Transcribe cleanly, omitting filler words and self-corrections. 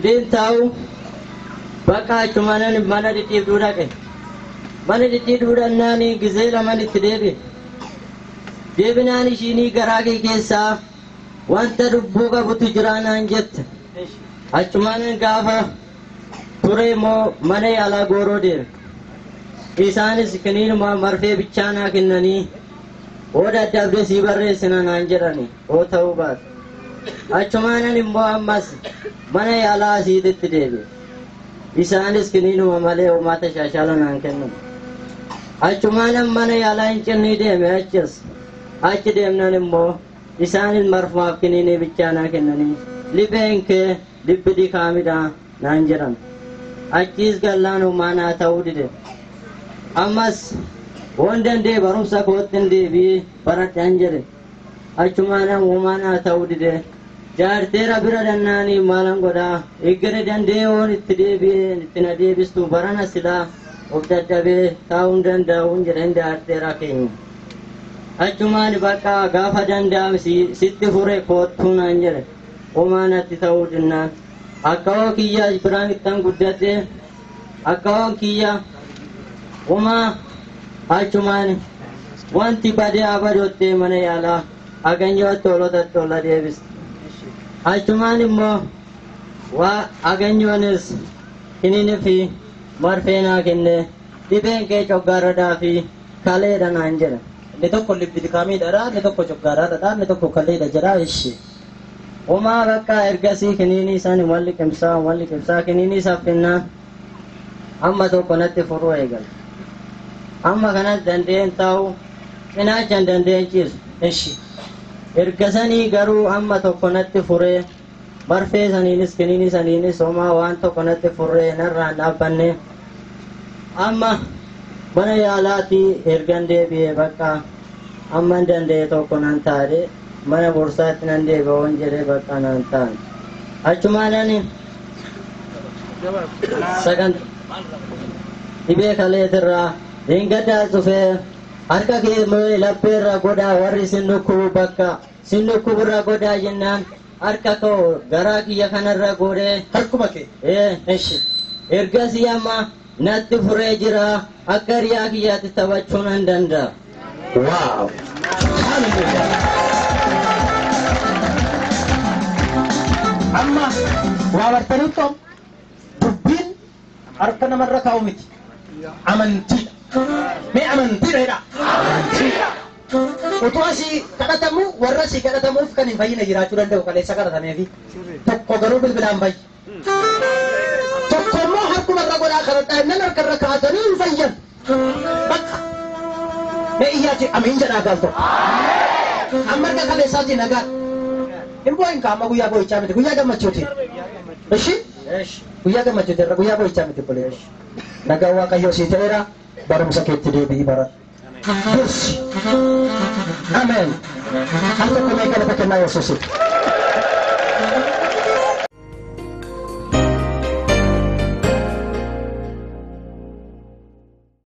Dandeen taa'u bakka achumaanan mana dhidhiibduu dhaqe. Mana dhidhiibduu dhannaan gizee laman itti deebi'e. Deebinaan ishiinii garaa kee keessaa wanta lubbuu qabutu jira naan jette. Achumaanan gaafa ture immoo mana yaalaa gooroo deeme. Isaanis kiniinuma marfee bichaa naa kennanii oo dadhabde sii barreessina naan jedhani oo ta'uu baate. Achumaanan immoo ammas mana yaalaa asiititti deebi'e. Isaanis kiniinuma malee homaa tashaashala naan kennan. Achumaanan mana yaalaa hin cinnii deeme achis. Achi deemnan immoo isaanis marfumaaf kiniinii bichaa naa kennanii libeen kee libbi dikaamidha naan jedhan. Achiis gallaan homaa naa ta'uu dide. Ammas waan danda'e barumsa kootti hin deebi'ee baradhaan jedhe. Achumaanan homaa naa ta'uu dide. Jaarteera bira dannaanii maalan godhaa eggere danda'ee waan itti deebi'ee itti na deebistu barana silaa of dadhabee taa'uu hin danda'uun jedhan jaarteera keenya. Achumaan bakka gaafa danda'ame sitti fure koottuu naan jedhe. Homaa natti ta'uu dinnaan. Akka hoo kiyya biraan ittaan guddadhe akka hoo kiyya homaa achumaan wanti badee abadottee mana yaalaa aganyootti hoolotatti hola deebiste. Achumaan immoo waa aganyoonis kiniinii fi marfee naa kenne dhibeen kee coggaarradhaa fi kaleedha naan jedhe. Inni tokko libbi dikaamiidha, inni tokko coggaarraadha, inni tokko kaleedha jedha. Ishi. Homaa bakka ergasii kiniinii isaan walli qimsaa walli qimsaa kiniinii saffinnaan amma tokko natti furuu eegale. Amma kanas dandeen taa'u cinaachan dandeen ciisu. Ishi. Erga sanii garuu amma tokko natti furee marfee saniinis kiniinii saniinis homaa waan tokko natti furee narraan dhaabbanne amma mana yaalaatii ergan deebi'ee bakka amma hin danda'e tokko nan taa'e mana borsaatti nan deebi'e waan jedhee bakka nan taa'e. Achumaan ani sagan dhibee kaleetirraa dheengaddaa dhufee harka kee lapheerra godhaa warri sin dhukkubu bakka sin dhukkuburra godhaa jennaan harka koo garaa kiyya kanarra godhee Harkuma kee. Ee Ishi. Ergasii amma natti furee jira akka hiriyaa kiyyaatti taphachuu nan danda'a. Wow. Hallelujah. Amma waa bartaniitoo dubbiin harka namarra kaa'u miti. Amantiidha. Mee amantiidha jedhaa. Utuu asii kadhatamu warra asii kadhatamuuf kan hin fayyine jiraachuu danda'u kaleessa kadhatameefi. Tokko garuu bilbilaan fayyi. Tokko immoo harkumarra godhaa kadhadhaa jennaan harkarra kaa'atanii hin fayyan. Bakka. Mee iyyaati amiin jedhaa gaal tokko. Amma harka kaleessaatii nagaa. Hin boo'in ka amma guyyaa boo'ichaa miti guyyaa gammachuuti. Ishi? Guyyaa gammachuuti irra guyyaa boo'ichaa miti obboleessa. Nagaan Waaqayyoo sii ta'eera barumsa keetti deebi'ii bara. Dursi. Ameen. Al tokko mee galata kennaa Yesuusiif.